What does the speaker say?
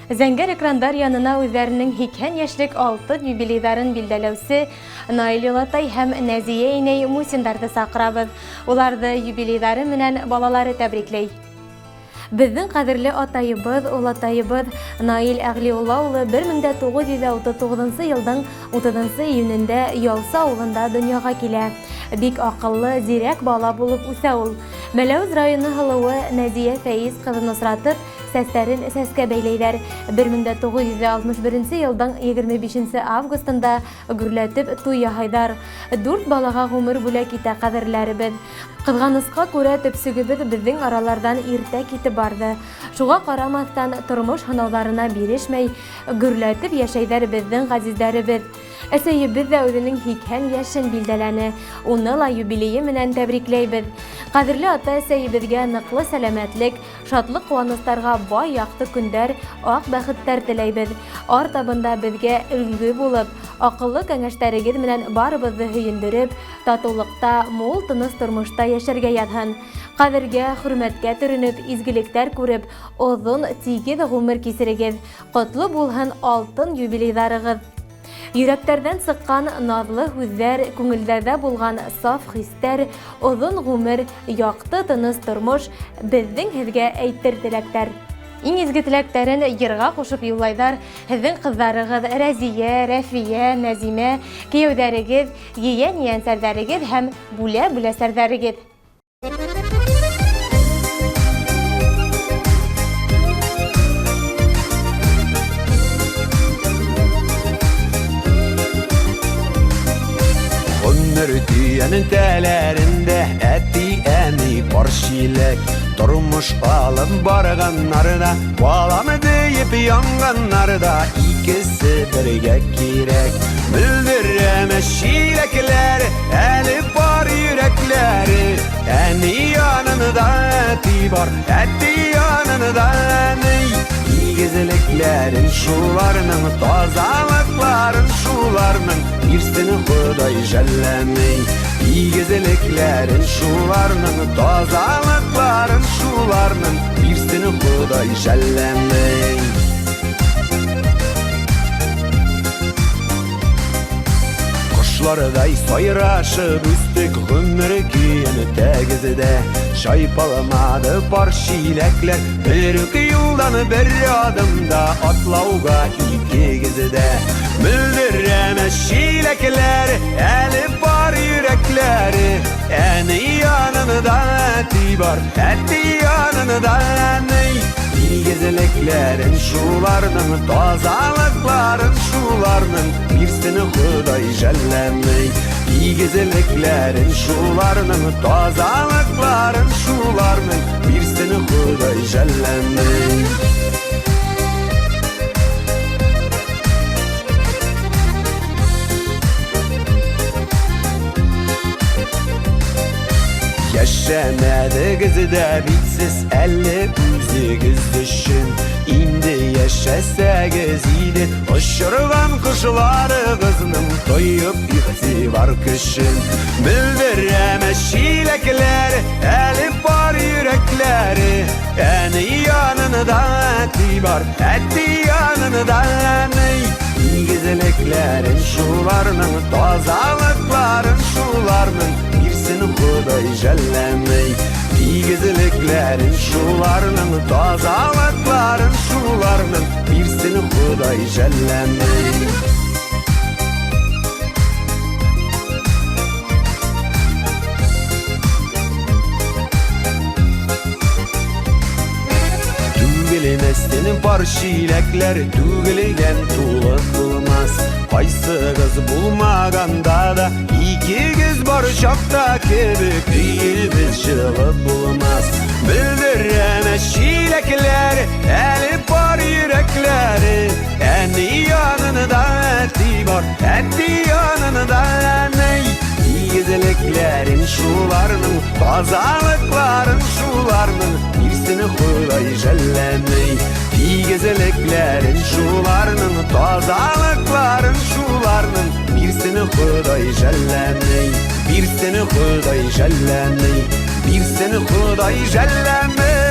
Зәңгәр экрандар янына үҙҙәренең 80 йәшлек алтын юбилейҙарын билдәләүсе Наил олатай һәм Нәзиә инәй Мусиндарҙы саҡырабыҙ. Уларҙы юбилейҙары менән балалары тәбрикләй. Беҙҙең ҡәҙерле атайыбыҙ, олатайыбыҙ Наил Әғлиулла улы 1939 йылдың 30 июнендә Ялсы ауылында донъяға килә. Бик аҡыллы, зирәк бала булып үҫә ул. Мәләүез районы һылыуы Нәзиә Фәиз ҡыҙын осратып, сәстәрен сәскә бәйләйҙәр. 1961 йылдың 25 августында гөрләтеп туй яһайҙар. 4 балаға ғүмер бүләк итә ҡәҙерләребеҙ. Ҡыҙғанысҡа күрә, төпсөгөбөҙ беҙҙең араларҙан иртә китеп барҙы. Шуға ҡарамаҫтан, тормош һынауҙарына бирешмәй, гөрләтеп йәшәйҙәр беҙҙең ғәзиздәребеҙ. Әсәйебеҙ ҙә үҙенең 80 йәшен билдәләне. Уны ла юбилейы менән тәбрикләйбеҙ. Ҡәҙерле ата-әсәйебеҙгә ныҡлы сәләмәтлек, шатлыҡ ҡыуаныстарға бай яҡты көндәр, аҡ бәхеттәр теләйбеҙ. Артабында беҙгә өлгө булып, аҡыллы кәңәштәрегеҙ менән барыбыҙҙы һөйөндөрөп, татыулыҡта, мул тыныс тормошта йәшәргә яҙһын. Ҡәҙергә, хөрмәткә төрөнөп, изгелектәр күреп, оҙон, тигеҙ ғүмер кисерегеҙ. Ҡотло булһын алтын юбилейҙарығыҙ. Йөрәктәрҙән сыҡҡан наҙлы һүҙҙәр, күңелдәрҙә булған саф хистәр, оҙон ғүмер, яҡты тыныс тормош беҙҙең һеҙгә әйтер теләктәр. Иң изге теләктәрен йырға ҡушып юллайҙар һеҙҙең ҡыҙҙарығыҙ Рәзиә, Рәфиә, Нәзимә, кейәүҙәрегеҙ, ейән-ейәнсәрҙәрегеҙ һәм бүлә-бүләсәрҙәрегеҙ. Ғүмер көйәнең тәләрендә әти-әни пар шиләк. Тормош алып барғаннар да, балам диеп янғаннар да, икесе бергә кирәк. Мөлдөрәмә шиләкләр, әле бар йөрәкләре. Әни янында әти бар, әти янында әни. Игезлекләрен шуларның, тазалыкларын шуларның, бирсен Ходай жәлләмей. Игезлекләрен шуларның, тазалыкларын шуларның, бирсен Ходай жәлләмей. Ҡошларҙай сайрашып үҫтек, ғүмер көйөн тәгеҙҙә. Чайпалмады пар шиләкләр, бер үк юлдан бер аҙымда атлауға икегеҙ ҙә. Мөлдөрәмә шиләкләр, әле бар йөрәкләре. Әни янында әти бар, әти янында әни. Игезлекләрен шуларның, тазалыкларын шуларның, бирсен Ходай жәлләмей. Игезлекләрен шуларның, тазалыкларын шуларның, бирсен Ходай жәлләмей. Йәшәмәдегеҙ ҙә бит һеҙ әле үҙегеҙ өсөн. Инде йәшәсәгеҙ ине, осорған ҡошларығыҙҙың тойоп иғтибар көсөн. Мөлдөрәмә шиләкләр, әле бар йөрәкләре. Әни янында әти бар, әти янында әни. Игезлекләрен шуларның, тазалыкларын шуларның, бирсен Ходай жәлләмей. Игезлекләрен шуларның, тазалыкларын шуларның, бирсен Ходай жәлләмей. Түгелмәҫтен бар шиләкләр, түгелгән тулы булмаҫ. Ҡайсығыҙ булмағанда да, икегеҙ бар чаҡта кебек өйөбөҙ йылы булмаҫ. Мөлдөрәмә шиләкләр, әле бар йөрәкләре. Әни янында әти бар, әти янында әни. Игезлекләрен шуларның, тазалыкларын шуларның, бирсен Ходай жәлләмей. Игезлекләрен шуларның, тазалыкларын шуларның, бирсен Ходай жәлләмей. Бирсен Ходай жәлләмей. Бирсен Ходай жәлләмей.